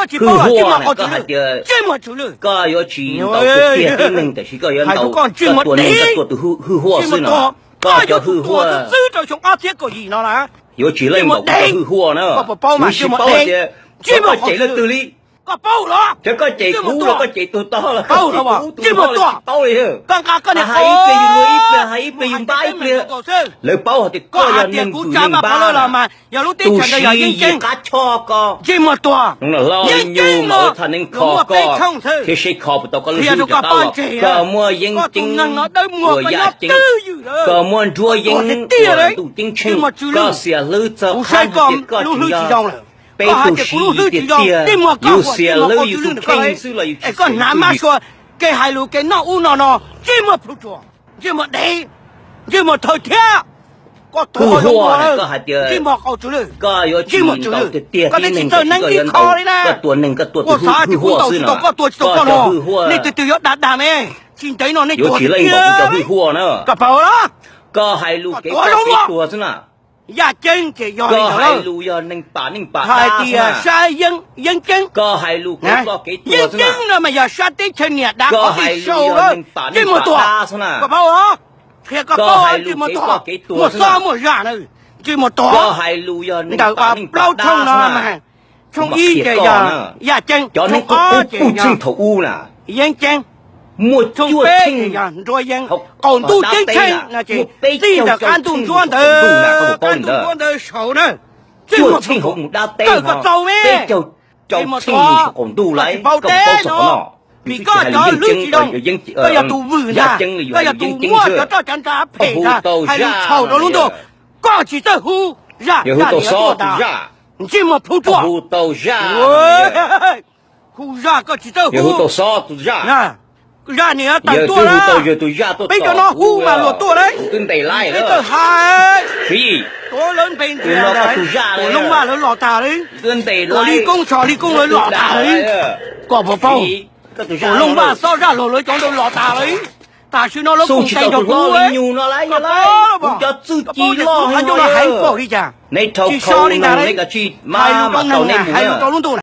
Hwj huaj na, koj hais tias koj yuav tsis ntaus tiag tiag tib neeg, tiam sis koj yuav ntaus, koj tua neeg, koj tua tus hwj huaj xwb no. Koj cov hwj huaj xwb rau xyoo ob txhiab kaum yim no na. Yuav tsis leej ntaus koj cov hwj huaj na. Kuv tsis paub tias koj cem leej twg li. Koj paub los? Ces koj cem kuv los koj cem tus tod los koj cem kuv, tus tod los tsis paub li. Hais ib pliag yus luag ib pliag, hais ib pliag yus npab ib pliag. Lawv paub hais tias koj yog neeg vwm neeg npab, tus siv yim qab choj koj, ntsej muag tuag, los li nyuj mas ua thaj neeb kho koj thiab seb kho puas tau koj lub hlwb rov qab los. Koj muaj yeeb ceeb uas yaj ceeb, koj muaj nruab yeeb uas ntuj ceeb tsheej, koj xiam hlwb txog qhov tias koj tseem yog peb tus siv yim tiag tiag, yus xiam hlwb yus tus kheej xwb los yus tsis xiam yus tus yim. Kev hais lus kev noj ub no no, ntsej muag plhu tsuas, ntsej muag dev, ntsej muag thawj thiab. Koj hwj huaj na, koj hais tias koj yuav tsis ntaus tiag tiag tib neeg, tiam sis koj yuav ntaus, koj tua neeg, koj tua tus hwj huaj xwb no. Koj cov hwj huaj, nej tus twg yuav dag dag ne, tsis ntev no nej yuav tsis leej ntaus kuv cov hwj huaj na. Koj hais lus kev poj kev tuag xwb na. Yaj ceeb ces yog, koj hais lus yog neeg pam neeg pam dab xwb na. Yeeb ceeb, koj hais lus kev poj kev tuag xwb na. Yeeb ceeb no mas yog sab teb chaws niam dav qhov twg sau lawm, ntsej muag tuag. Koj paub, qhia koj paub, ntsej muag tuag, muaj xob muaj zaj na, ntsej muag tuag. Koj hais lus yog neeg pam neeg pam dab xwb na. Tshooj ib ces yog yaj ceeb, cov neeg qub qub txheej thaum ub na, yeeb ceeb, muaj cuaj txheej, nruab yeeb, qaum ntuj ceeb tsheej no ces txij ntawm qab ntuj ntsuab ntawd qab ntuj ntsuab ntawd saud na, cuaj txheej hauv mus dab teb, koj txaus me, peb caug rau txheej mus qaum ntuj lawm, koj paub txog qhov no. Vim koj cov hlwb tsis zoo, koj yog tus vwm ntag, koj yog tus muaj cov roj cov ntsa phem ntag, hais lus txhaum rau lub ntuj. Koj tsis txawj hu zaj, zaj niam tuaj tas, ntsej muag plhu tsuas, hu tau zaj, hu zaj koj tsis txawj hu, zaj niam tawm tuaj, peb cov no hu mas luag tuaj lawm, twb ntes lawm, peb txawj hais, tuav lawv npe ntias, tuam looj vaj lawv los tas li, tuam li koob tsho li koob lawv los tas li. Koj puas paub, tuam looj vaj xob zaj luag lawv cov ntawd los tas li. Tam sim no lawv koom tes nrog kuv, kuv cov txuj ci loj heev no heev npaum li cas, tsis so li cas, hais lus rau neeg, hais lus rau lub ntuj na.